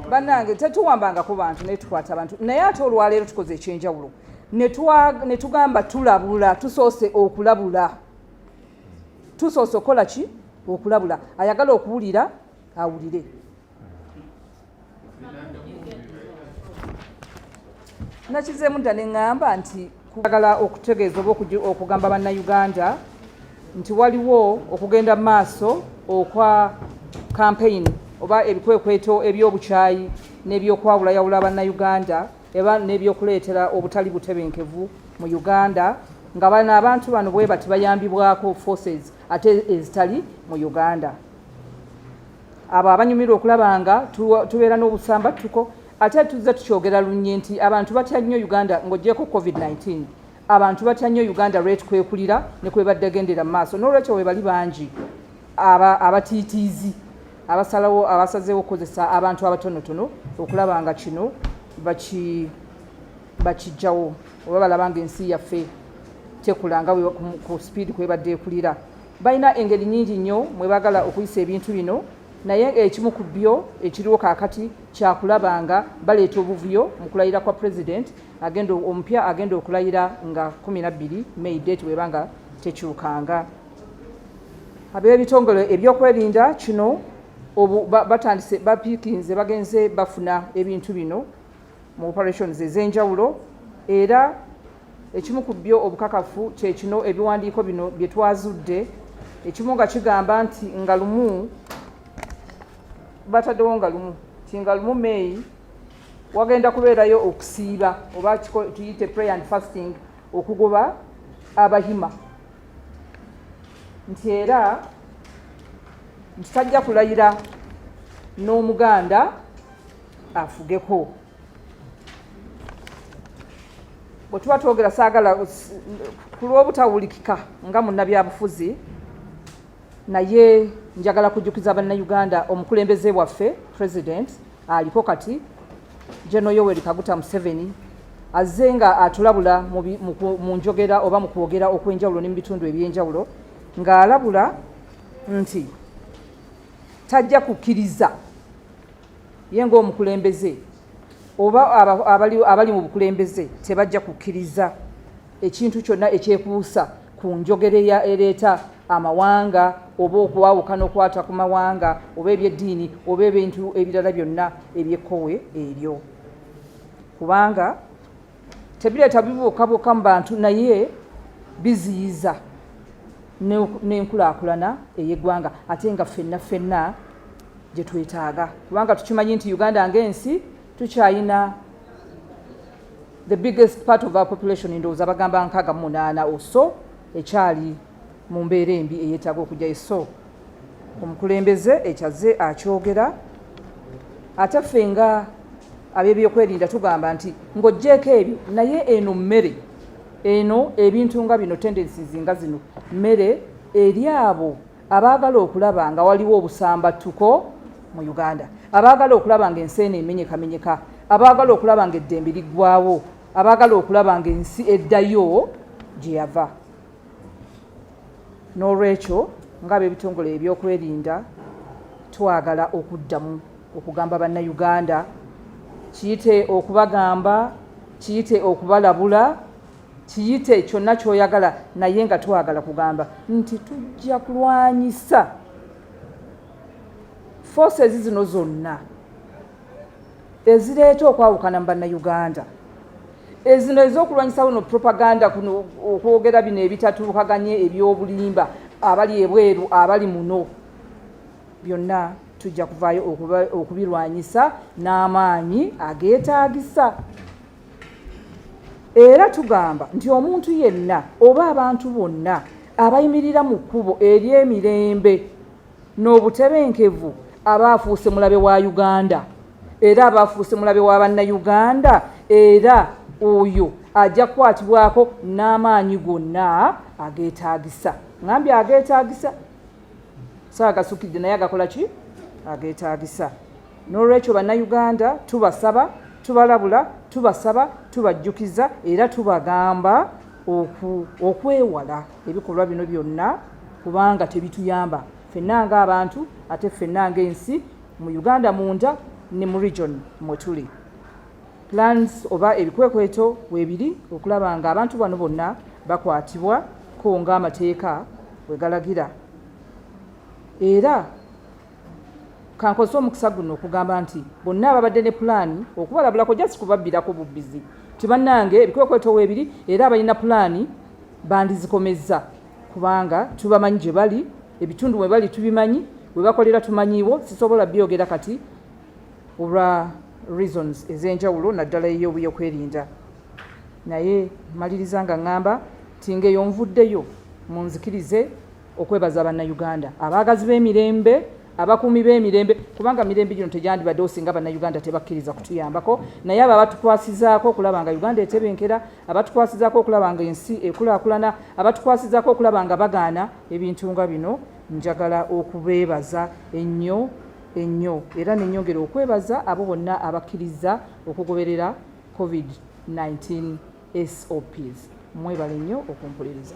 Bannange, tetuwambangako bantu naye tukwata abantu, naye ate olwaleero tukoze ekyenjawulo ne tugamba tulabula. Tusoose okulabula, tusoose okukola ki? Okulabula. Ayagala okuwulira awulire. Nakizeemu dda ne ŋŋamba nti kwagala okutegeeza oba okugamba Bannayuganda nti waliwo okugenda mu maaso okwa campaign oba ebikwekweto eby'obukyayi n'ebyokwawulayawula Bannayuganda eba n'ebyokuleetera obutali butebenkevu mu Uganda, nga bano abantu bano bwe bati bayambibwako forces ate ezitali mu Uganda, abo abanyumirwa okulaba nga tubeera n'obusambattuko. Ate tuzze tukyogera lunye nti abantu batya nnyo Uganda. Ng'ogyeko COVID-19, abantu batya nnyo Uganda rate kwekulira ne kwebadde gendera mu maaso. N'olwekyo webali bangi abatiitiizi abasalawo, abasazeewo okukozesa abantu abatonotono okulaba nga kino bakijjawo oba balaba nga ensi yaffe tekula nga ku speed kwebadde ekulira. Balina engeri nyingi nnyo mwe baagala okuyisa ebintu bino, naye ekimu ku byo ekiriwo kaakati kyakulaba nga baleeta obuvuyo mu kulayira kwa president agenda omupya agenda okulayira nga 12 May, date bweba nga tekyukanga. Ab'ebitongole ebyokwerinda kino batandise bapiikinze, bagenze bafuna ebintu bino mu operations ez'enjawulo, era ekimu ku byo obukakafu kyekino, ebiwandiiko bino bye twazudde, ekimu nga kigamba nti nga 1 bataddewo nga 1 ti nga 1 May wagenda kubeerayo okusiiba oba tuyite prayer and fasting okugoba Abahima, nti era nti tajja kulayira n'Omuganda afugeko. Bwe tuba twogera, saagala ku lw'obutawulikika nga munnabyabufuzi, naye njagala kujjukiza Bannayuganda omukulembeze waffe, president aliko kati, General Yoweri Kaguta Museveni, azze nga atulabula mu njogera oba mu kwogera okw'enjawulo ne mu bitundu ebyenjawulo, ng'alabula nti tajja kukkiriza ye ng'omukulembeze oba abali mu bukulembeze tebajja kukkiriza ekintu kyonna ekyekuusa ku njogera ereeta amawanga oba okwawukana okwata ku mawanga oba ebyeddiini oba ebintu ebirala byonna ebyekkowe eryo, kubanga tebireeta bibuukabuuka mu bantu naye biziyiza n'enkulaakulana ey'eggwanga, ate nga ffenna ffenna gye twetaaga, kubanga tukimanyi nti Uganda ng'ensi tukyayina the biggest part of our population, ndowooza bagamba 68 oso, ekyali mu mbeera embi eyeetaaga okujjayo. So omukulembeze ekyaze akyogera, ate ffe nga ab'ebyokwerinda tugamba nti ng'oggyeeko ebyo, naye eno mmere eno, ebintu nga bino, tendencies nga zino, mmere eri abo abaagala okulaba nga waliwo obusambattuko mu Uganda, abaagala okulaba nga ensi eno emenyekamenyeka, abaagala okulaba nga eddembe liggwawo, abaagala okulaba nga ensi eddayo gye yava. N'olwekyo ng'ab'ebitongole ebyokwerinda twagala okuddamu okugamba Bannayuganda, kiyite okubagamba, kiyite okubalabula, kiyite kyonna ky'oyagala, naye nga twagala kugamba nti tujja kulwanyisa forces zino zonna ezireeta okwawukana mu Bannayuganda, ezino ez'okulwanyisa buno propaganda, kuno okwogera bino ebitatuukaganye, ebyobulimba, abali ebweru, abali muno, byonna tujja kuvaayo okubirwanyisa n'amaanyi ageetaagisa. Era tugamba nti omuntu yenna oba abantu bonna abayimirira mu kkubo ery'emirembe n'obutebenkevu aba afuuse mulabe wa Uganda, era aba afuuse mulabe wa Bannayuganda, era oyo ajja kukwatibwako n'amaanyi gonna ageetaagisa. Ngambye ageetaagisa, saagasukidde, naye agakola ki? Ageetaagisa. N'olwekyo Bannayuganda tubasaba, tubalabula, tubasaba, tubajjukiza era tubagamba okwewala ebikolwa bino byonna, kubanga tebituyamba ffenna ng'abantu ate ffenna ng'ensi mu Uganda munda. ne mu region mwe tuli. Plans oba ebikwekweto weebiri okulaba nga abantu bano bonna bakwatibwa ko ng'amateeka bwe galagira. Era kankozesa omukisa guno okugamba nti bonna ababadde ne pulaani okubalabulako just kubabbirako bubbizi nti bannange ebikwekweto weebiri, era abalina pulaani bandizikomezza kubanga tubamanyi gye bali, ebitundu mwe bali tubimanyi, we bakolera tumanyiiwo. Sisobola byogera kati olwa reasons ez'enjawulo, naddala ey'obyokwerinda. Naye maliriza nga ŋŋamba nti ng'eyo nvuddeyo, munzikirize okwebaza Bannayuganda abaagazi b'emirembe, abakuumi b'emirembe, kubanga mirembe gino tegyandibaddewo singa Bannayuganda tebakkiriza kutuyambako. Naye abo abatukwasizaako okulaba nga Uganda etebenkera, abatukwasizaako okulaba nga ensi ekulaakulana, abatukwasizaako okulaba nga bagaana ebintu nga bino, njagala okubeebaza ennyo ennyo. Era nenyongera okwebaza abo bonna abakkiriza okugoberera COVID-19 SOPs. Mwebale nnyo okumpuliriza.